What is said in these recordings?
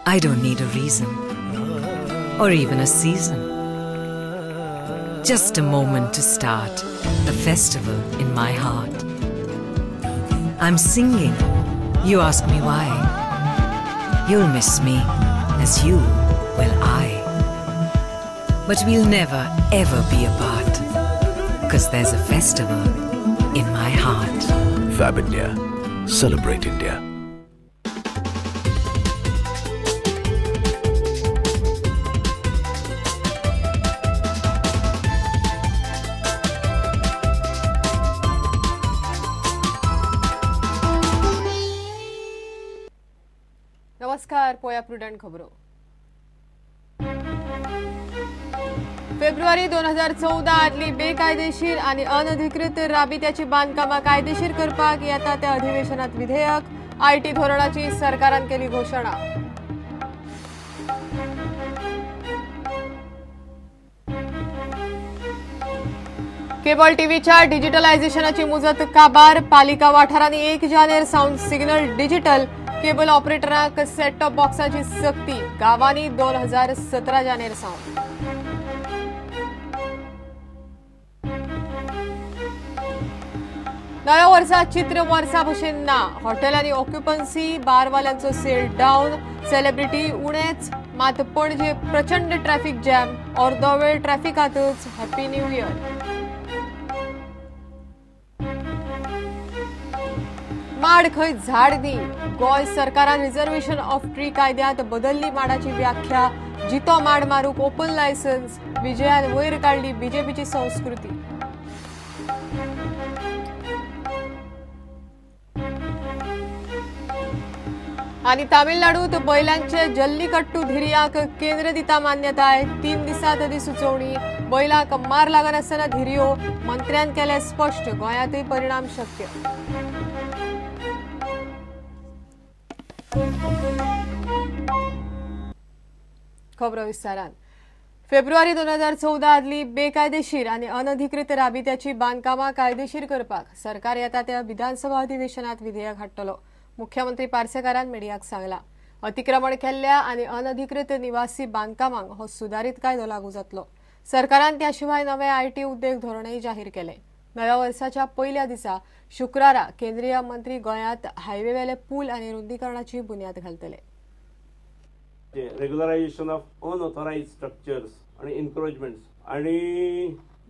I don't need a reason or even a season. Just a moment to start the festival in my heart. I'm singing. You ask me why. You'll miss me as you will I. But we'll never ever be apart, 'cause there's a festival in my heart. Fab India. Celebrate India. नमस्कार, पोया prudent खबरो. फेब्रुवारी 2014 आदली बेकायदेशीर आणि अनधिकृत राबित्याची बांधकामां कायदेशीर करपाक येता त्या अधिवेशनात विधेयक. IT धोरणाची सरकारान केली घोषणा. केबल टीव्हीच्या डिजिटलायझेशनाची मुजत काबार. पालिका वाठारांनी 1 जानेर सावन सिग्नल डिजिटल. केबल ऑपरेटरांक सेट टॉप बॉक्साची सक्ती. गांवांनी 2017 जानेर सावन. नव्या वर्सा चित्र वर्सा भशेन ना. हॉटेलांनी ऑक्युपन्सी, बारवाल्यांचो सेल डावन, सेलिब्रिटी उणेच. मात पणजे प्रचंड ट्रॅफिक जॅम. अर्दो वेळ ट्रॅफिकांतच. Happy new year. माड खंय झाड दी. गोंय सरकारान रिझर्वेशन ऑफ ट्री कायद्यांत बदलली माडाची व्याख्या. जितो माड मारूंक ओपन लायसन्स. विजयान वयर काडली बीजेपीची संस्कृती. आनी तामिळनाडूत बैलांचे जल्लीकट्टू धिरयांक केंद्र दिता मान्यताय. 3 दिसांत अधिसुचोवणी. बैलांक मार लागनासतना धिरयो. मंत्र्यान केलें स्पश्ट. गोंयांतय परिणाम शक्य. खबरो विस्तारान. फेब्रुवारी 2014 आदली बेकायदेशीर आनी अनधिकृत राबित्याची बांदकामां कायदेशीर करपाक सरकार येता त्या विधानसभा अधिवेशनात विधेयक हाडटलो. मुख्यमंत्री पार्सेकारान मिडियाक सांगला. अतिक्रमण केल्ल्या आनी अनधिकृत निवासी बांदकामांक हो सुदारीत कायदो लागू जातलो. सरकारान त्या शिवाय नवे IT उद्देग धोरणय जाहीर केले. नव्या वर्साच्या पयल्या दिसा शुक्रारा केंद्रीय मंत्री गोंयांत हायवेवेले पूल आनी रुंदीकरणाची बुन्याद घालतले. रेग्युलरायझेशन ऑफ अनऑथराइज स्ट्रक्चर्स आणि एन्क्रोचमेंट्स आणि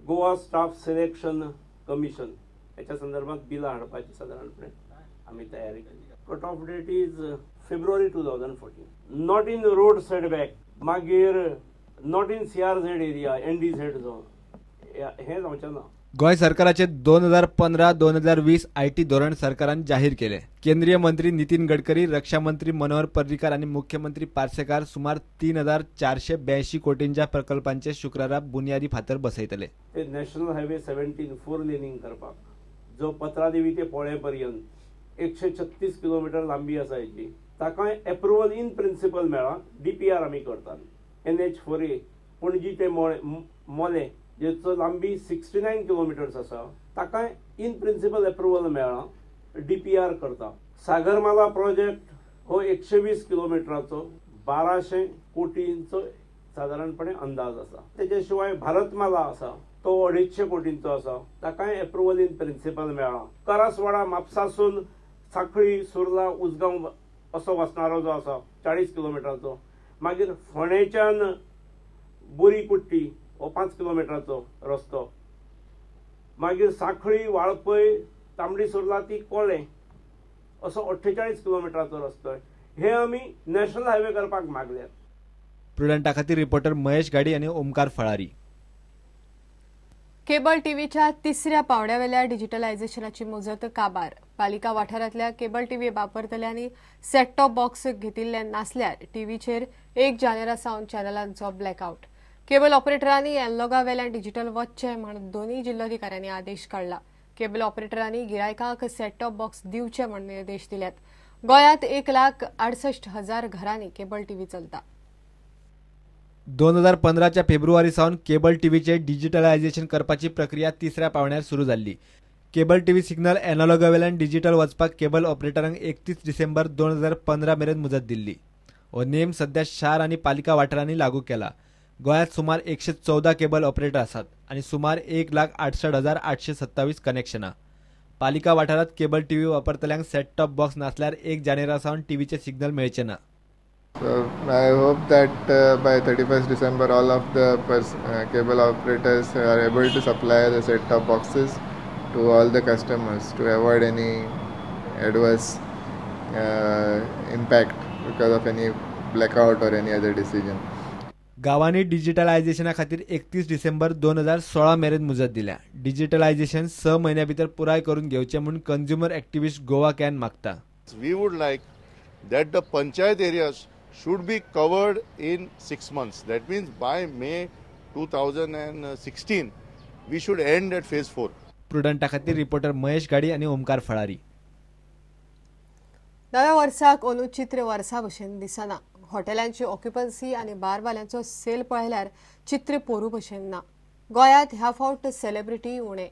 गोवा स्टाफ सिलेक्शन कमिशन याच्या संदर्भात बिलां हाडपाची सादारणपणे आमी तयारी केली. Cut off date is February 2014. Not in road setback, मागीर not in CRZ area, NDZ zone, हें जावचें ना. गोंय सरकाराचे 2015-2020 IT धोरण सरकारान जाहीर केले. केंद्रीय मंत्री नितीन गडकरी, रक्षा मंत्री मनोहर पर्रीकार आनी मुख्यमंत्री पार्सेकार सुमार 3482 कोटींच्या प्रकल्पांचे शुक्रारा बुनियादी फातर बसयतले. ते नॅशनल हायवे 17 4 लेनिंग करपाक जो पत्रादेवी ते पोळे पर्यंत 136 किलोमीटर लांबी आसा हेची, ताका एप्रुवल इन प्रिन्सिपल मेळ्ळा. डीपीआर आमी करतात. NH 4A Panaji ते मोले जेचो लांबी 69 किलोमिटर्स आसा, ताका इन प्रिन्सिपल एप्रुवल मेळ्ळा. डीपीआर करता. सागरमाला प्रोजेक्ट हो 120 किलोमिटराचो 1200 कोटींचो सादारणपणे अंदाज आसा. तेच्या शिवाय भारतमाला आसा तो 250 कोटींचो आसा, ताकाय एप्रुवल इन प्रिन्सिपल मेळ्ळा. करासवाडा म्हापसासून साखळी, सुर्ला, उजगांव असो वचणारो जो आसा 40 किलोमिटराचो. मागीर फोंडेच्यान बोरी कुट्टी हो 5 किलोमिटराचो रस्तो. मागीर साखळी, वाळपय, तांबडी सुर्ला ती कोळे असो 48 किलोमिटराचो रस्तो. हे आमी नॅशनल हायवे करपाक मागल्यात. प्रुडंटा खातीर रिपोर्टर महेश गाडी आनी ओमकार फळारी. केबल टीव्हीच्या तिसऱ्या पावड्यावेल्या डिजिटलायझेशनाची मुजत काबार. पालिका वाठारांतल्या केबल टीव्ही वापरतल्यांनी सेट टॉप बॉक्स घेतिल्ले नासल्यार टीव्हीचेर 1 जानेरा सावन चॅनलांचो ब्लॅकआउट. केबल ऑपरेटरांनी एनलॉगा वेल्यान डिजिटल वच्चें म्हण दोनूय जिल्लोधिकाऱ्यांनी आदेश काडला. केबल ऑपरेटरांनी गिरायकांक सेट टॉप बॉक्स दिवचे म्हण निर्देश दिल्यात. गोंयांत 1,68,000 घरांनी केबल टीव्ही चलता. 2015च्या फेब्रुवारी सावन केबल टीव्हीचे डिजिटलायझेशन करपाची प्रक्रिया तिसऱ्या पावण्यार सुरू जाल्ली. केबल टीव्ही सिग्नल एनालॉगावेल्यान डिजिटल वचपाक केबल ऑपरेटरांक 31 डिसेंबर 2015 मेरेन मुजत दिल्ली. हो नेम सध्या शार आनी पालिका वाठारांनी लागू केला. गोंयांत सुमार 114 केबल ऑपरेटर आसात आनी सुमार 1,68,827 कनेक्शनां. पालिका वाठारांत केबल टीव्ही वापरतल्यांक सेट टॉप बॉक्स नासल्यार 1 जानेवारी सावन टीव्हीचे सिग्नल मेळचे ना. So I hope that by 31st December all of the cable operators are able to supply the set-top boxes to all the customers to avoid any adverse impact because of any blackout or any other decision. गांवांनी डिजिटलायझेशना खातीर 31 डिसेंबर 2016 मेरेन मुजत दिल्या. Digitalisation 6 म्हयन्या भितर पुराय करून घेवचें म्हूण कंझ्युमर एक्टिविस्ट गोवा can मागता. We would like that the panchayat areas should be covered in 6 months. That means by May 2016 we should end at phase 4. प्रुडंटा खातीर रिपोर्टर महेश गाडी आनी ओमकार फळारी. नव्या वर्साक अंदू चित्र वर्सा भशेन दिसना. हॉटेलांची ऑक्युपन्सी आनी बारवाल्यांचो सेल पळयल्यार चित्र पोरू भशेन ना. गोंयांत ह्या फावट सेलिब्रिटी उणे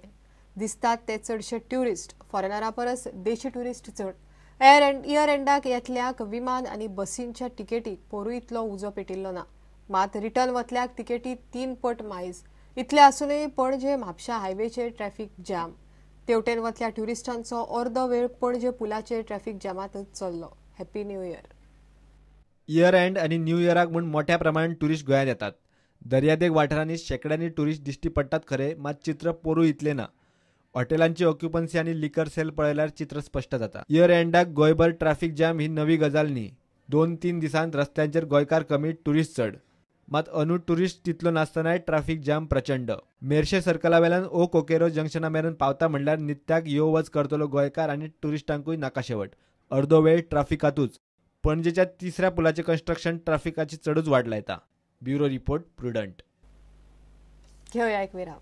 दिसतात ते चडशे ट्युरिस्ट. फॉरेनरा परस देशी ट्युरिस्ट चड. इयर एंडाक येतल्याक विमान आनी बसींच्या तिकेटीक पोरू इतलो उजो पेटिल्लो ना. मात रिटर्न वतल्याक तिकेटी 3 पट मायज. इतले आसूनय पणजे म्हापशा हायवेचेर ट्रॅफिक जाम. तेवटेन वतल्या ट्युरिस्टांचो अर्दो वेळ पणजे पुलाचेर ट्रॅफिक जामातच चल्लो. Happy new year. Year end आनी न्यू इयराक म्हूण मोठ्या प्रमाणात ट्युरिस्ट गोंयांत येतात. दर्यादेग वाठारांनी शेंकड्यांनी ट्युरिस्ट दिश्टी पडटात खरे, मात चित्र पोरू इतलें ना. हॉटेलांची ऑक्युपन्सी आनी लिकर सेल पळयल्यार चित्र स्पश्ट जाता. इयर एंडाक गोंयभर ट्रॅफिक जाम ही नवी गजाल न्ही. 2-3 दिसांत रस्त्यांचेर गोंयकार कमी, ट्युरिस्ट चड. मात अंदू ट्युरिस्ट तितलो नासतनाय ट्रॅफिक जाम प्रचंड. मेरशे सर्कला वेल्यान ओ कोकेरो जंक्शना मेरेन पावता म्हणल्यार नित्याक यो वच करतलो गोंयकार आनी ट्युरिस्टांकूय नाका शेवट. अर्दो वेळ ट्रॅफिकातूच. पणजेच्या तिसऱ्या पुलाचें कन्स्ट्रक्शन ट्रॅफिकाची चडूच वाट लायता. Bureau report, Prudent. घेवया एक विराम.